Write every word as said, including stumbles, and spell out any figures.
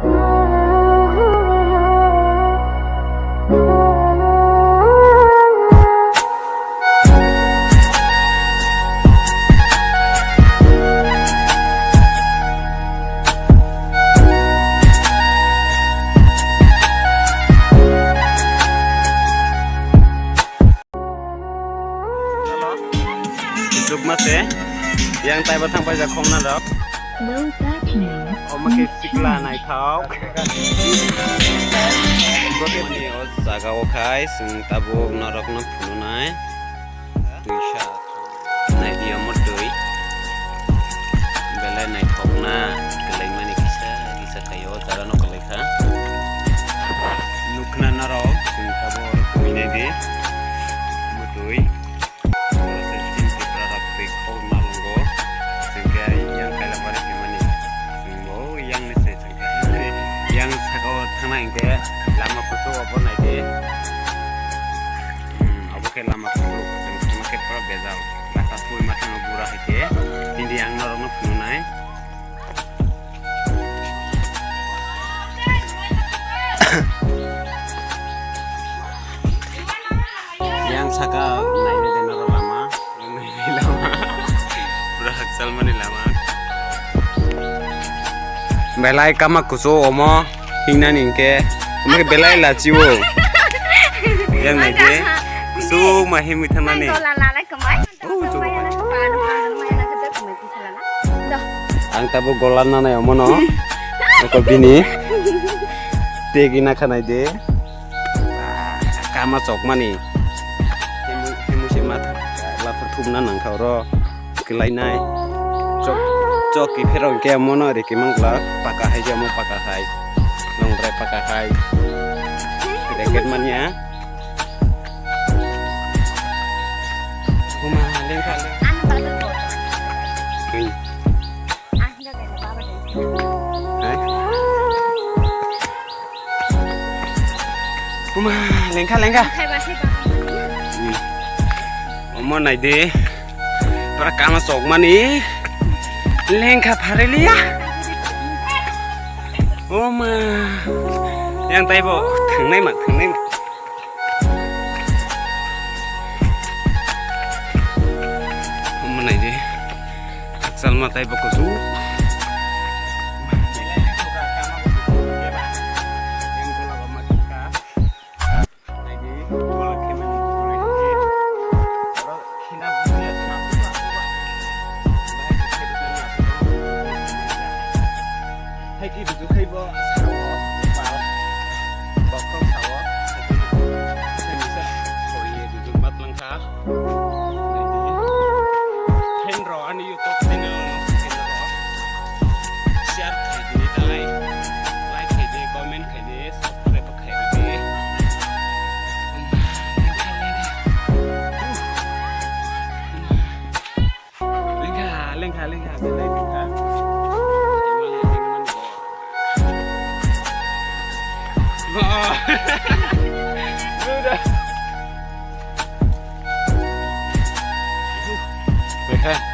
Chukma se, yang taibo thang paijak khomna rok. Omo khe sikla naithok. Mani o jaga o khai chwng tabuk norok no phunuknai. Twisa. Naidi omo twi. Belai naithokna kwlaimani kisa kisa khaio, jara no kwlaikha. Nukna norok chwng tabuk oro twi naidi. Omo twi. Oro se chini Tripura rok twi khol ma lungo. Chwng khe yang kaila pare khaimani. Chwng bo yang ni se chwng khe. Yang saka o thangna hinkhe lama kuchuk obo naidi. Hmm, obo khe lama kuchuk, chwng thangma khe pura bejal. Laka pui ma thango bura hai khe. Hindi ang norok no phunuknai. Yang saka naina de norok lama. Pura hakchal mani lama. Belai kama kusu omo hingnani hinkhe. Omo khe belai lachiwo. Yang naikhe kusu ma himwi thangnani. Ang dola lalai kwmai. Oh, jogo bai. Ang tabuk gola nanai omono. Oko bini. Tegi na khanai de. Kama chokmani. Hemu, hemu se matha, laphar thumna nangkha oro. Kwlainai. Chok, chok ki phero ke mono re ke mangla. Paka hai je mo paka hai. Nongre paka hai. Reket mania. Uma, lengkha, lengkha. Ui. Hai. Uma, lengkha, lengkha. Hmm. Omo naidi. Pura kama chokmani. Lengkha phariliya. Oma. Yang taibo thangnai ma, thangnai ma. Omo naidi. Hakchal ma taibo kusu. Hai ki buju khai bo sao pal. Bokhok sao. Hai ki no. Hai misa. Koi ye buju mat langkha. Hai ki. Fan ro ani YouTube channel no. Share khai di, like. Like khai di, comment khai di, subscribe khai di. Lengkha, lengkha, lengkha, belai lengkha. Lengkha.